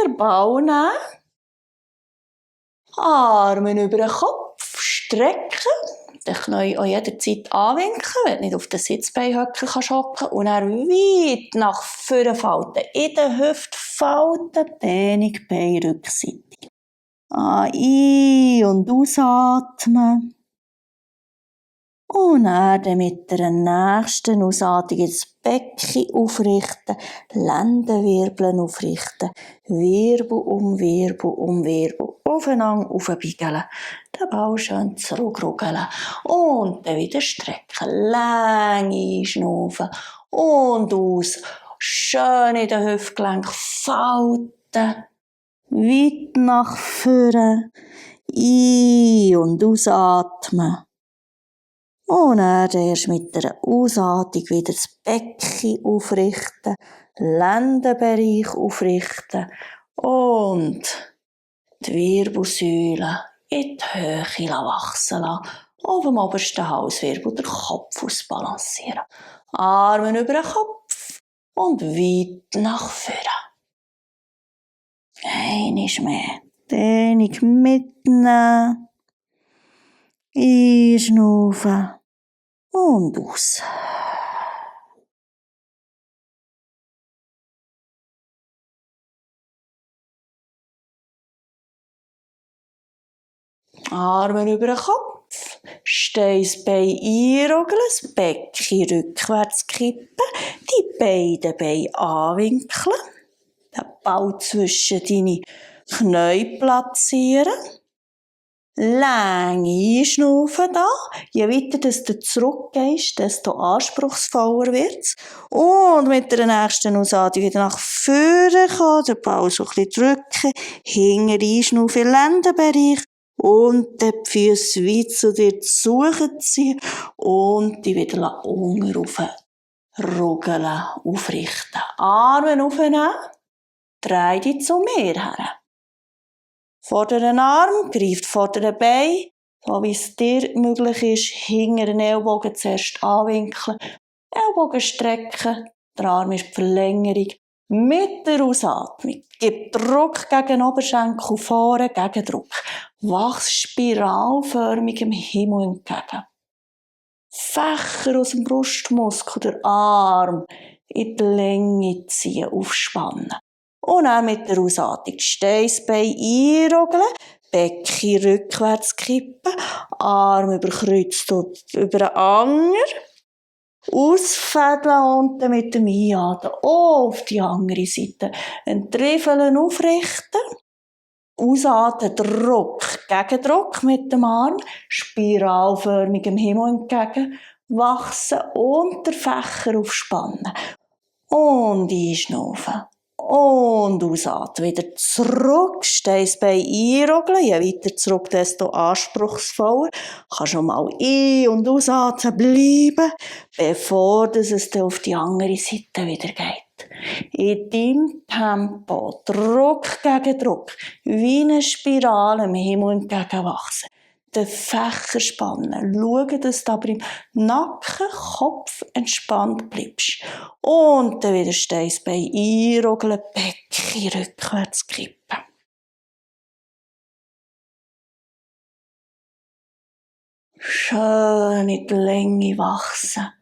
den Ball nehmen, Arme über den Kopf strecken, den Knie auch jederzeit anwinkeln, wenn du nicht auf den Sitzbein hocken kannst und dann weit nach vorne falten, in den Hüftfalten, Dehnung, Bein rückseitig. Ein- und ausatmen. Und dann mit der nächsten Ausatmung das Becken aufrichten, Lendenwirbeln aufrichten, Wirbel um Wirbel um Wirbel, aufeinander aufbiegeln, den Ball schön zurückrugeln und dann wieder strecken, Länge einschnaufen und aus, schön in den Hüftgelenk falten, weit nach vorne, ein- und ausatmen. Und dann erst mit der Ausatmung wieder das Becken aufrichten, Lendenbereich aufrichten und die Wirbelsäule in die Höhe wachsen lassen. Auf dem obersten Halswirbel den Kopf ausbalancieren. Arme über den Kopf und weit nach vorne. Einmal mehr. Dehnung mitnehmen. Einschnaufen. Und aus. Arme über den Kopf, Steißbein einrogeln, das Becken rückwärts kippen, die beiden Beine anwinkeln, den Ball zwischen deine Knie platzieren, Länge einschnaufen da. Je weiter du zurückgehst, desto anspruchsvoller wird's. Und mit der nächsten Ausatmung wieder nach vorne kommen, den Ball so ein bisschen drücken, hinten einschnaufen im Lendenbereich und die Füße weit zu dir ziehen und die wieder unten rauf rugeln, aufrichten. Arme aufnehmen, dreh dich zu mir her. Vorderen Arm greift vorderen Bein, so wie es dir möglich ist, hinter den Ellbogen zuerst anwinkeln, Ellbogen strecken, der Arm ist die Verlängerung. Mit der Ausatmung gib Druck gegen den Oberschenkel vorne, Gegendruck. Wachs spiralförmig im Himmel entgegen. Fächer aus dem Brustmuskel, der Arm in die Länge ziehen, aufspannen. Und dann mit der Ausatmung die Steißbein einrogeln, Becken rückwärts kippen, Arm überkreuzt über den Anger, ausfädeln unten mit dem Einatmen auf die andere Seite, ein Triffeln aufrichten, ausatmen, Druck, Gegendruck mit dem Arm, spiralförmig im Himmel entgegen, wachsen und den Fächer aufspannen und einschnaufen. Und ausatmen, wieder zurück, Steißbein einrogeln, je weiter zurück, desto anspruchsvoller. Kannst schon mal ein- und ausatmen bleiben, bevor es dann auf die andere Seite wieder geht. In deinem Tempo, Druck gegen Druck, wie eine Spirale im Himmel entgegenwachsen. Den Fächer spannen. Schauen, dass du aber im Nacken, Kopf entspannt bleibst. Und dann wieder Steißbein einrogeln, Becken rückwärts kippen. Schön in die Länge wachsen.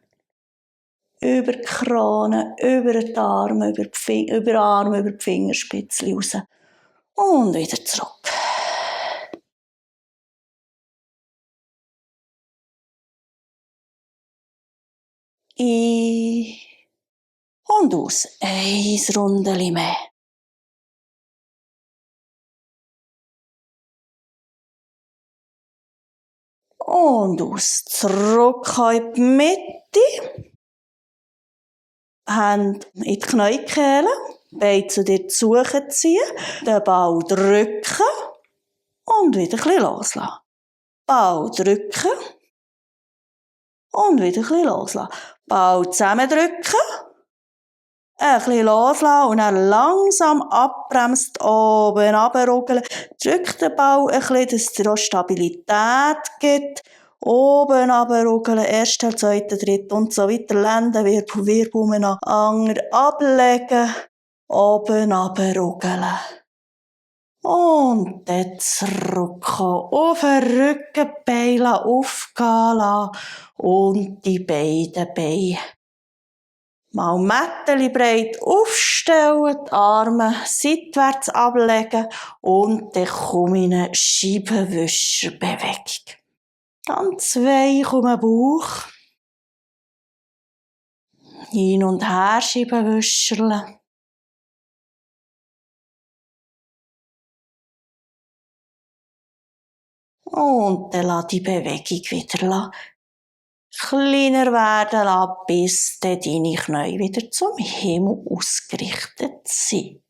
Über die Krone, über die Arme, über die Fingerspitzen raus. Und wieder zurück. Ein- und aus. Ein Rundeli mehr. Und aus. Zurück in die Mitte. Hände in die Kniekehle. Beine zu dir zuziehen. Den Ball drücken. Und wieder ein bisschen loslassen. Ball drücken. Und wieder ein bisschen loslassen. Ball zusammendrücken. Ein bisschen loslassen und dann langsam abbremst, oben runterrugeln. Drück den Ball ein bisschen, dass es dir auch Stabilität gibt. Oben runterrugeln, erster, zweiter, dritter und so weiter. Lendenwirbel, Wirbel umeinander ablegen. Oben runterrugeln. Und dann zurückkommen, auf den Rückenbein aufgehen lassen und die beiden Beine mal Mätteli breit aufstellen, die Arme seitwärts ablegen und dann komme ich in eine Scheibenwischerbewegung. Ganz weich um den Bauch. Hin und her Scheibenwischerle. Und dann lass die Bewegung wieder kleiner werden lassen, bis dann deine Knie wieder zum Himmel ausgerichtet sind.